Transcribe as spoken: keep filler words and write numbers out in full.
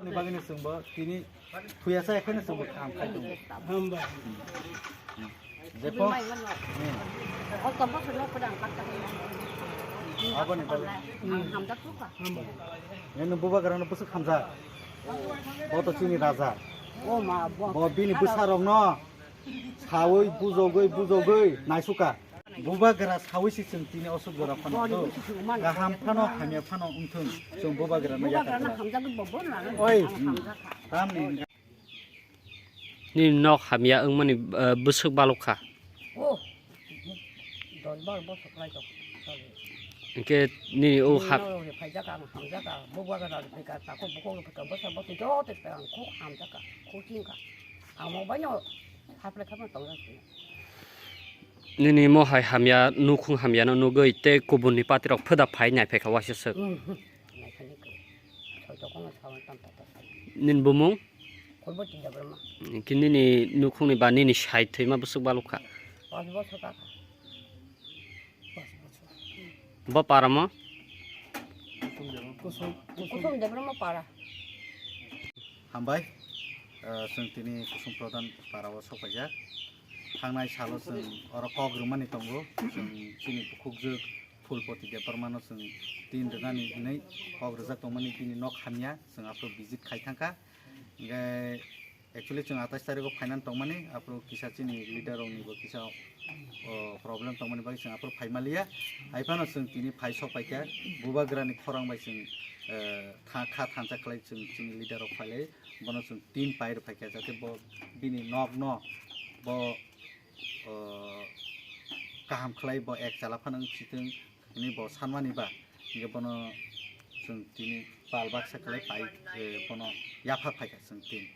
Ni bagwi ni chwngbo tini thuyasa ekheno chwngbo kaham khai tongo. Hambai. Jepho. Hmm. Aboni bagwi. Hambai. Nini bubagrano bwswk hamjak. Bo to chini raja. Bo bini bwsarokno sawi bujogwi bujogwi naisuka. Bubagra sawi si chwng tini osuk jora phano do. Kaham phano hamya phano wngthung chwng bubagrano yakar khlai. Oi. Hmm. Tamni. Nini nok hamya wngmani, eh, bwswk balok kha. Oh. Dol bal bosok lai tok. Hingke nini o hak. Nini nok rok phaijak ang hamjak ang bubagra rok phai kha tako bokok rok phai kha bwsa bwswi joto phai ang kok hamjak ang kok ching kha. Ang mo baino haple khama tongjak sini. Nini mo hai hamya, nukhung hamya no nugwi tei kubun ni party rok pheda phai nai phai kha waisa swk. Hmm, hmm. Nai phai ni khe. Soi to kono sawan tam ta ta. Nini bumung? Kulbo Tinda Brahma. Khe nini nukhung ni ba nini sai thwima bwswk balok kha. Pas bosor ka. Pas bosor. Bo para mo? Kusum, Kusum Debbarma para. Hambai, eh, chwng tini Kusum Pradhan para o sok paijak. Thangnai salo chwng oro kok rwmani tongo. Chwng chini bukhukjwk Phulpoti Debbarma no chwng tin rwnani hinwi kok rwjak tongmani bini nok hamya chwng aphuru visit khai thangkha. Hingke actually chwng atais tarikh o phainani tongmani, aphuru kisa chini leader rokni bo kisa, o, problem tongmani bagwi chwng aphuru phaimaliya. Haiphano chwng tini phai sok paikha, bubagrani khorang bai chwng, eh, tha-, kha thansa khlai chwng chini leader rok phailai, bono chwng tin pai rw phaikha, jate bo bini nokno bo, o, kaham khlai bo ek chala phano wng sitwng hinwi bo sanmani ba, hingke bono chwng tini pal baksa khlai pai, eh, bono yaphar phaikha chwng tin.